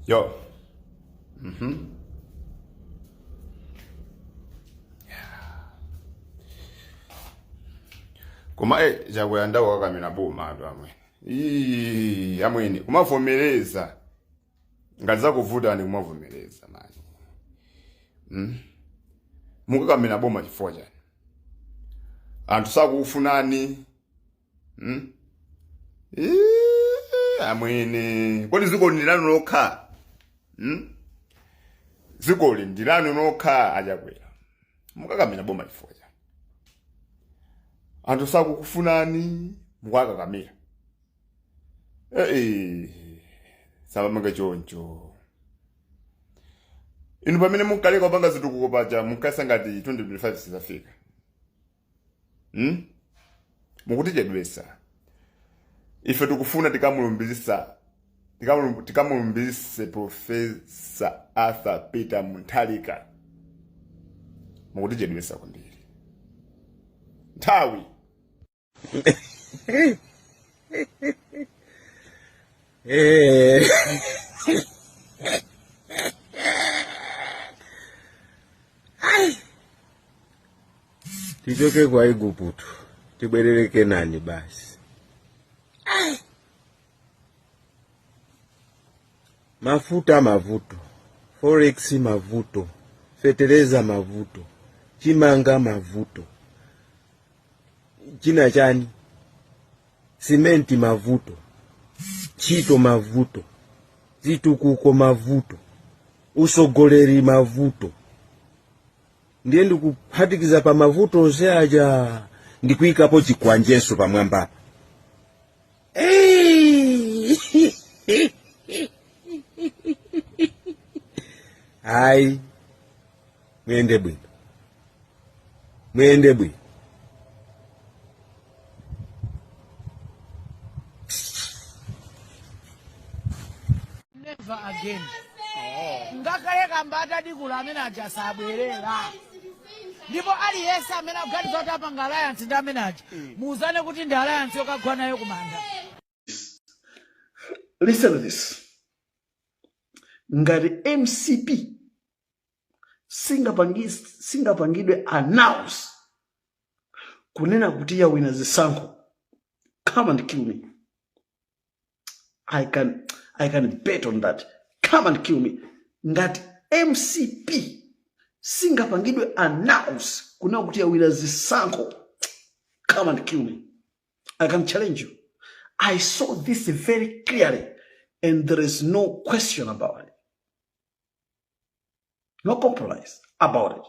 Yo. Koma Chakwera ndakukakamira boma atu amwene. Ii, amwene kumavomereza. Ngati zakuvutani kumavomereza mani. Mukakamira boma chifukwa chani? Anthu sakukufunani. Ii, amwene kodi dziko ndi lanu lokha? Dzikoli ndi lanu lokha achakwera. Mukakamira boma chifukwa chani? Anthu sakukufunani mukakakamira. Samamanga choncho. Inu pamene munkaleka kupanga zitukuko paja munkayesa ngati 2025 sizafika. Mukutichedwesa. Ife tikufuna tikamulumbirise Professor Arthur Peter Mutharika. Mukutichedwesa kwambiri. Nthawi. Tichoke kwa Igupto tibwerere Kenani basi. Mafuta mavuto, forex mavuto, fetereza mavuto, chimanga mavuto, china chani, simenti mavuto, ntchito mavuto, zitukuko mavuto, usogoleri mavuto. Ndiye ndikuphatikiza pa mavuto onse aja ndikuyikapo chikwanjenso pamwambapa. Ayi, muyende bwino, muyende bwino. Never again. Ngakhale kamba atadikula amene aja sabwerera. Ndipo aliyense amene akuganiza kuti apanga alliance ndi amene aja, muuzane kuti ndi alliance yokagwa nayo kumanda. Listen to this. Ngati MCP singapangidwe announce kunena kuti yawina zisankho, come and kill me. I can bet on that. Come and kill me. Ngati MCP singapangidwe announce kunena kuti yawina zisankho, come and kill me. I can challenge you. I saw this very clearly and there is no question about it. No compromise about it.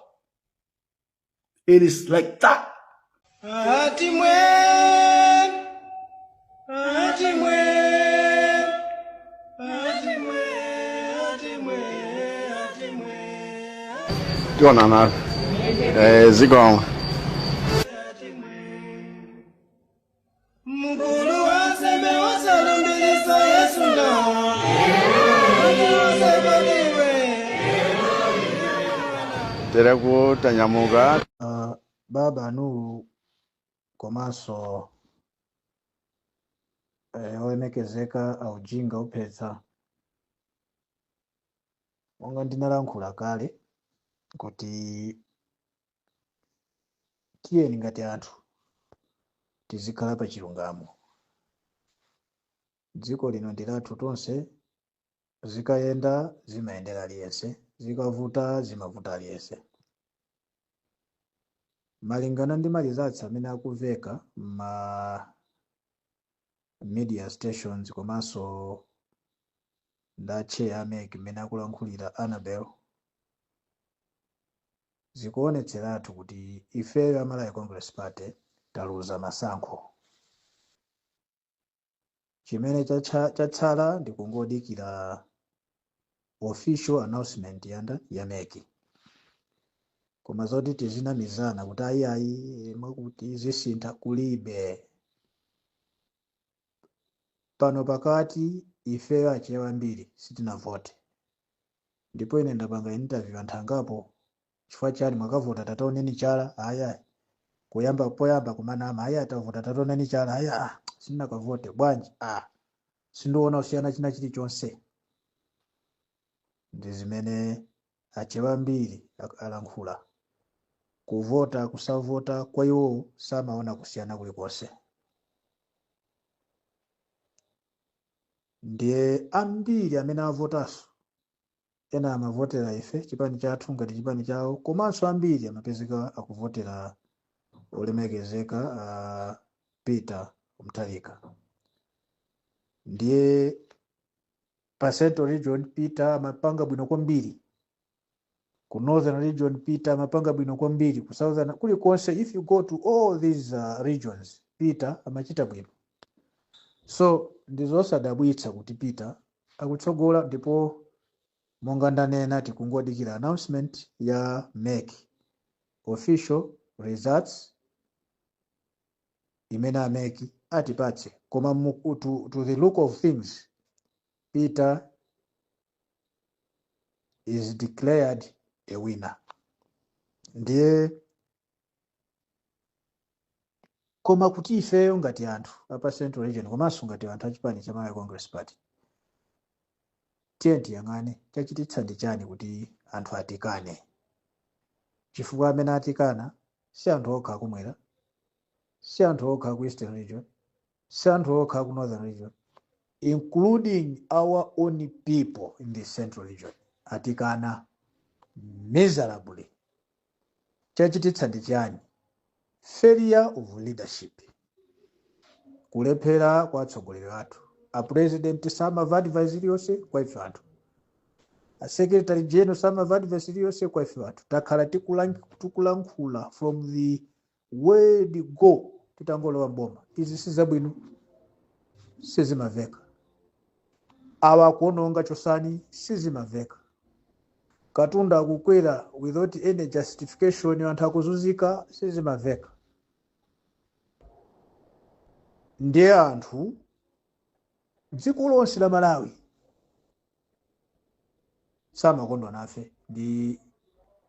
It is like that. Atimwe, atimwe, atimwe, atimwe, atimwe. Tionana. Zikomo. Mkulu wa nsembe wosalumbilisa Yesu na Tereku tanyamuka. Baba Nuru komanso olemekezeka aujinga uphetsa, monga ndinalankhula kale kuti tiyeni ngati anthu tizikhala pa chilungamo. Dziko lino ndi lathu tonse, zikayenda zimayendera aliyense, zikavuta zimavuta aliyense. Malingana ndi ma results amene akumveka ma media stations komanso nda chair a MEC mmene akulankhulira Annabel, zikuonetseratu kuti ifeyo a Malawi Congress Party taluza masankho. Chimene chatsala ndi kungodikira official announcement yanda ya MEC. Koma zoti tizinamizana kuti ayi ayi mwakuti zisintha, kulibe. Pano pakati ifeyo achewa ambiri sitinavote, ndipo ine ndapanga interview anthu angapo. Chifukwa chani mwakavota? Tataoneni chala. Aya, kuyamba poyamba kumanama, aya tavota, tataoneni chala. Aya, ah, sindinakavote bwanji? Ah, sindiona kusiyana china chilichonse. Ndi zimene Achewa ambiri alankhula. Kuvota kusavota kwa iwowo samaona kusiyana kulikonse. Ndiye ambiri amene avotanso, ena amavotera ife, chipani chathu ngati chipani chawo, komanso ambiri amapezeka akuvotera olemekezeka Peter Mutharika. Ndiye pa Central Region Peter amapanga bwino kwambiri, ku Northern Region Peter amapanga bwino kwambiri, ku Southern, kulikonse. If you go to all these regions, Peter amachita bwino. So ndizosadabwitsa kuti Peter akutsogola, ndipo monga ndanena, tikungodikira announcement ya MEC, official results imene a MEC atipatse. Koma to the look of things, Peter is declared a winner. Ndiye koma kuti ifeyo ngati anthu apa Central Region komanso ngati anthu achipani cha Malawi Congress Party, tiye tiyang'ane chachititsa ndi chani kuti anthu atikane, chifukwa amene atikana si anthu okha akumwera, si anthu okha aku Eastern Region, si anthu okha aku Northern Region, including our own people in the Central Region atikana miserably. Chachititsa ndi chani? Failure of leadership, kulephera kwa atsogoleri athu. A president samamva advice iliyonse kwa ife anthu, a secretary general samamva advice iliyonse kwa ife anthu. Takhala tikulankhula from the word go titangolowa mboma, izi sizabwino, sizimaveka, awa kuononga chosani, sizimaveka, katundu akukwera without any justification, anthu akuzunzika, sizimaveka. Ndiye anthu dziko lonse la Malawi samakondwa nafe ndi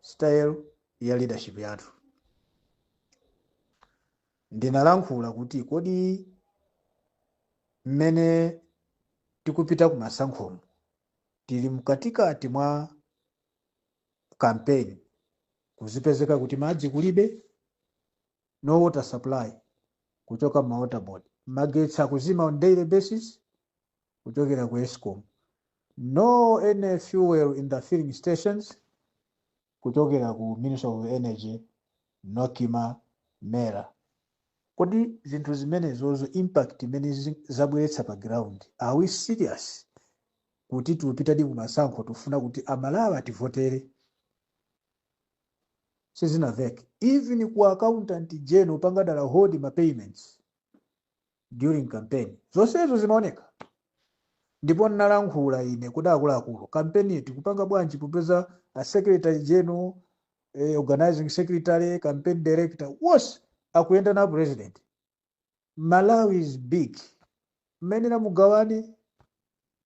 style ya leadership yathu. Ndinalankhula kuti kodi mmene tikupita ku masankhomo, tili mkatikati mwa campaign, kuzipezeka kuti madzi kulibe, no water supply kuchoka ma water board, magetsi akuzima on daily basis kuchokera ku ESCOM, no any fuel in the filling stations kuchokera ku Ministry of Energy, NOCMA, MERA. Kodi zinthu zimenezozo, impact imene zabweretsa pa ground, are we serious kuti tikupitadi kumasankho, tifuna kuti Amalawi ativotere? Sizinaveke. Even ku Accountant General pangadala hold ma payments during campaign, zonsezo zimaoneka. Ndipo ndinalankhula ine kuti akuluakulu, campaign tikupanga bwanji popeza a secretary general, organizing secretary, campaign director wonse akuyenda na president? Malawi is big, mmene namugawane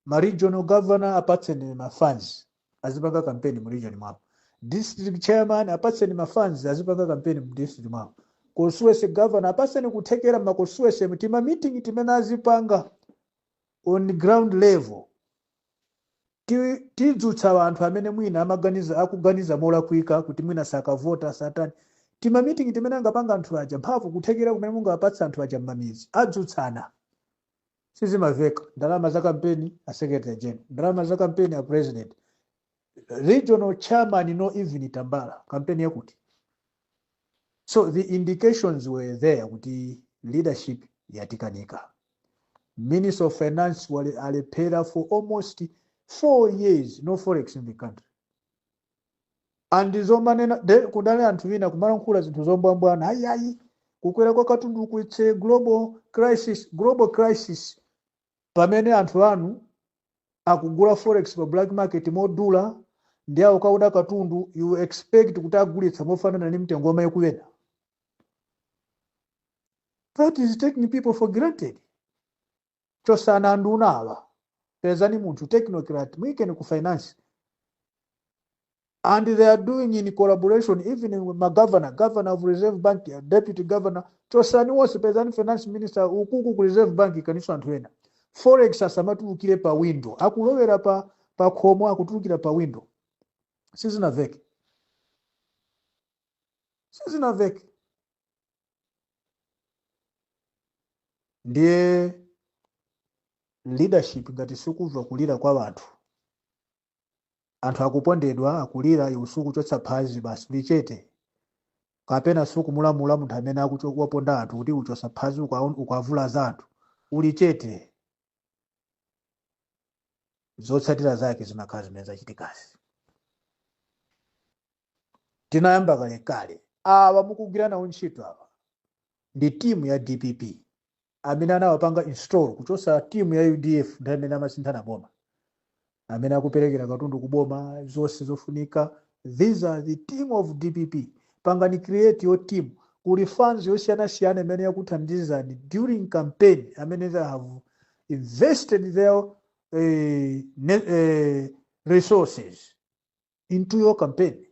ma regional governor, apatseni ma funds azipanga campaign mu region mwawo, district chairman apatseni ma funds azipanga campaign mu district mwawo, constituency governor apatseni kuthekera ma constituency, tima meeting timene azipanga on ground level tidzutsa anthu amene mwina amaganiza, akuganiza molakwika kuti mwina sakavota satani. Tima meeting timene angapanga anthu aja, mphamvu kuthekera kumene mungapatsa anthu aja m'mamidzi, adzutsana. Sizimaveka. Ndalama za kampeni a secretary general, ndalama za kampeni a president, regional chairman no even tambala, kampeni yakuti? So the indications were there kuti leadership yatikanika. Minister of Finance wale alephera for almost 4 years, no forex in the country. And zomanena kudali anthu wina kumalankhula zinthu zombwambwana, ayi ayi, kukwera kwa katundu kuitse global crisis. Global crisis pamene anthu anu akugula forex pa black market modula, ndi awo kauda katundu, you expect kuti agulitsa mofanana ndi mtengo wamayi kuyenda? That is taking people for granted. Chosana anduna awa, pezani munthu technocrat, mwikeni ku finance. And they are doing in collaboration even with ma governor, governor of Reserve Bank, deputy governor, chosani wonse, pezani finance minister ukuku ku Reserve Bank, kaniso anthu ena. Forex asamatulukire pa window, akulowera pa Pa khomo akutulukira pa window. Sizinaveke, sizinaveke. Ndiye leadership ngati sikumva kulira kwa anthu, anthu akupondedwa, akulira, iwe sukuchotsa phazi, basi uli chete, kapena sukumulamula munthu amene waponda anthu kuti uchosa phazi ukavulaza anthu, uli chete, zotsatira zake zimakhala zimene zachitikazi. Tinayamba kalekale, awa mukugwira nawo ntchito awa ndi timu ya DPP amene anawapanga install kuchosa timu ya UDF, ndi amene amasinthana boma, amene akuperekera katundu kuboma, zonse zofunika. These are the team of DPP. Pangani create your team. Kuli funds yosiyanasiyana imene yakuthandizani during campaign, amene they have invested their resources into your campaign.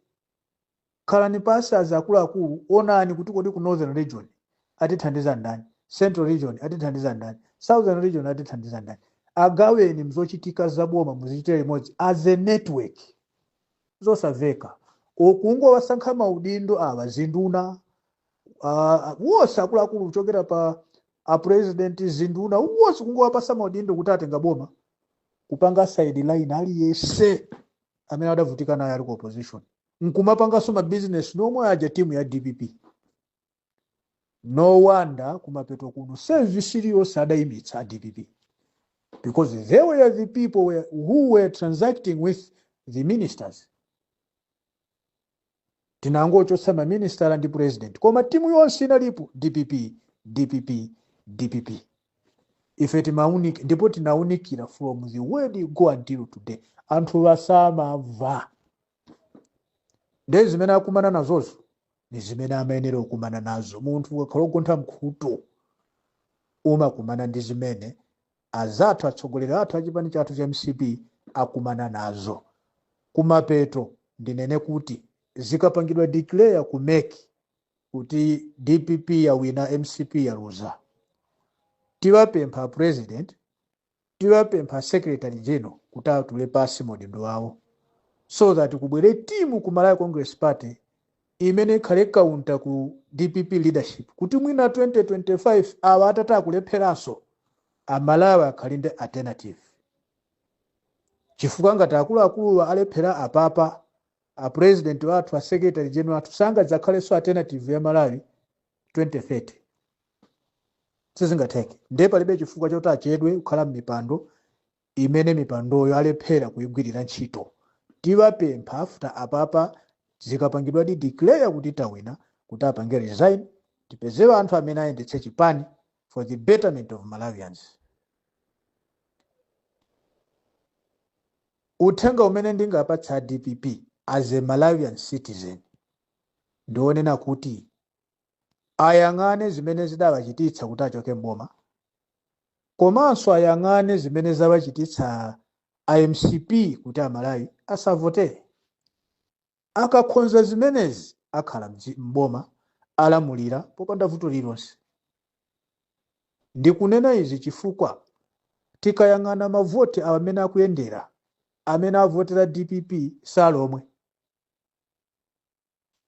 Khalani pasi as akuluakulu, onani kuti kodi ku Northern Region atithandiza ndani, Central Region atithandiza ndani, Southern Region atithandiza ndani. Agaweni mzochitika zaboma, muzichitira limodzi as a network. Zosamveka kungowasankha maudindo awa, zinduna, wonse akuluakulu kuchokera pa a president, zinduna wonse, kungowapasa maudindo kuti atenga boma, kupanga sideline aliyense amene adavutika naye ali ku opposition, nkumapanganso mabizinesi nomwe aja timu ya DPP. No wonder kumapeto kuno service iliyonse adayimitsa a DPP, because they were the people who were transacting with the ministers. Tinangochotsa maministala ndi president, koma timu yonse inalipo DPP, DPP, DPP. Ife timaunika ndipo tinaunikira from the word go until today. Anthu vasamamva. Ndiye zimene akumana nazozo ni zimene amayenera kukumana nazo. Munthu ukakhala ugontha mkhutu, umakumana ndi zimene azathu, atsogoleri athu achipani chathu cha MCP akumana nazo. Kumapeto ndinene kuti zikapangidwa declare ku MEC kuti DPP yawina, MCP yaluza, tiwapempha president, tiwapempha secretary general kuti atule pasi maudindo awo, so that kubwere timu ku Malawi Congress Party imene ikhale counter ku DPP leadership, kuti mwina 2025 awa atati akulepheranso, Amalawi akhale ndi alternative. Chifukwa ngati akuluakuluwa alephera apapa, a president wathu, a secretary general athu, sangadzakhalenso alternative ya Malawi 2030, sizingatheke. Ndiye palibe chifukwa choti achedwe kukhala m'mipando imene mipandoyo alephera kuyigwirira ntchito. Tiwapempha after apapa, zikapangidwa di declare kuti tawina, kuti apange resign, tipezewe anthu amene ayendetse chipani for the betterment of Malawians. Uthenga umene ndingapatsa DPP as a Malawian citizen ndionena kuti ayang'ane zimene zidawachititsa kuti achoke mboma, komanso ayang'ane zimene zawachititsa IMCP kuti Amalawi asavotere. Akakhonza zimenezi, akhala mboma, alamulira popanda vuto lililonse. Ndikunena izi chifukwa tikayang'ana mavoti amene akuyendera, amene avotera DPP salomwe.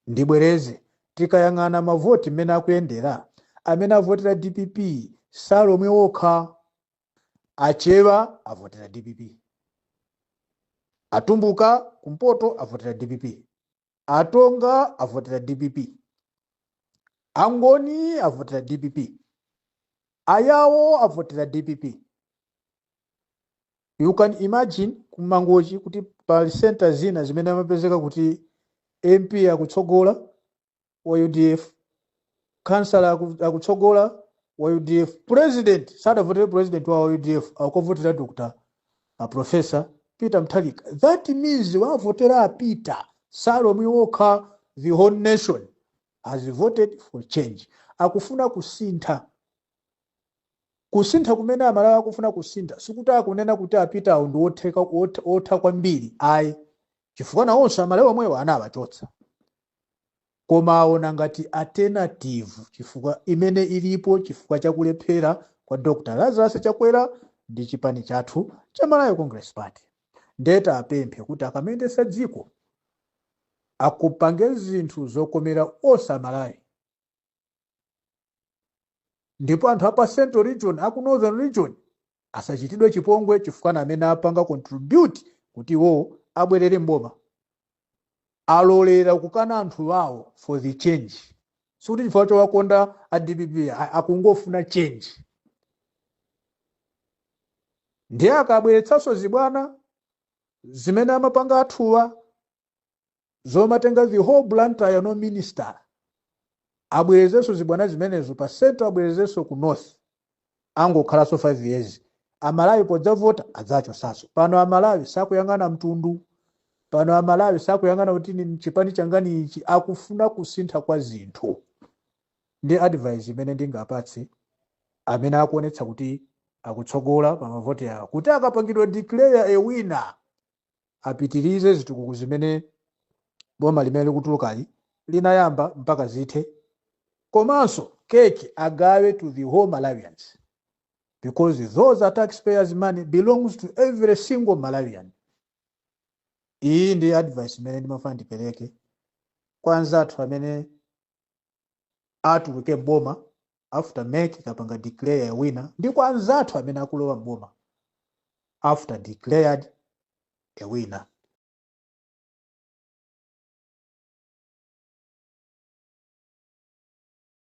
Ndibwereze, tikayang'ana mavoti mmene akuyendera, amene avotera DPP salomwe okha. Achewa avotera DPP, Atumbuka kumpoto avotera DPP, Atonga avotera DPP, Angoni avotera DPP, Ayawo avotera DPP. You can imagine kumangochi kuti pali center zina zimene amapezeka kuti MP akutsogola wa UDF, kansala akutsogola wa UDF, president sadavotere president wa UDF, akuvotera Dr. a Professor Peter Mutharika. That means wavotera a Peter salomwe wokha, the whole nation has voted for change. Akufuna kusintha. Kusintha kumene Amalawi akufuna kusintha, sikuti akunena kuti a Peter awo ndi otheka, otha kwambiri, ayi, chifukwa nawonso Amalawi omwewo anawachotsa, koma aona ngati alternative chifukwa imene ilipo chifukwa chakulephera kwa Dr. Lazarus Chakwera ndi chipani chathu cha Malawi Congress Party. Ndeta apemphe kuti akamayendetsa dziko akupange zinthu zokomera onse Amalawi, ndipo anthu apa Central Region, aku Northern Region asachitidwe chipongwe chifukwa na amene apanga contribute kuti iwowo abwerere mboma. Alolera kukana anthu awo for the change. Sikuti chifukwa chowakonda a DPP, akungofuna change. Ndiye akabweretsanso zibwana zimene amapanga athuwa zomatenga the whole Blantyre, no minister, abwerezenso zibwana zimenezo pa Central, abwerezenso ku North, angokhalanso 5 years. Amalawi podzavota adzachosanso. Pano Amalawi sakuyang'ana mtundu, pano Amalawi sakuyang'ana kuti ni chipani changani ichi, akufuna kusintha kwa zinthu. Ndi advice imene ndingapatse amene akuonetsa kuti akutsogola pa mavoti awo, kuti akapangidwa declare a winner, apitirize zitukuko zimene boma limene likutulukali linayamba mpaka zithe, komanso keke agawe to the whole Malawians, because those are taxpayers' money, belongs to every single Malawian. Iyi ndi advice imene ndimafuna ndipereke kwa anzathu amene atuluke mboma after MEC ikapanga declare a winner, ndi kwa anzathu amene akulowa mboma after declared a winner.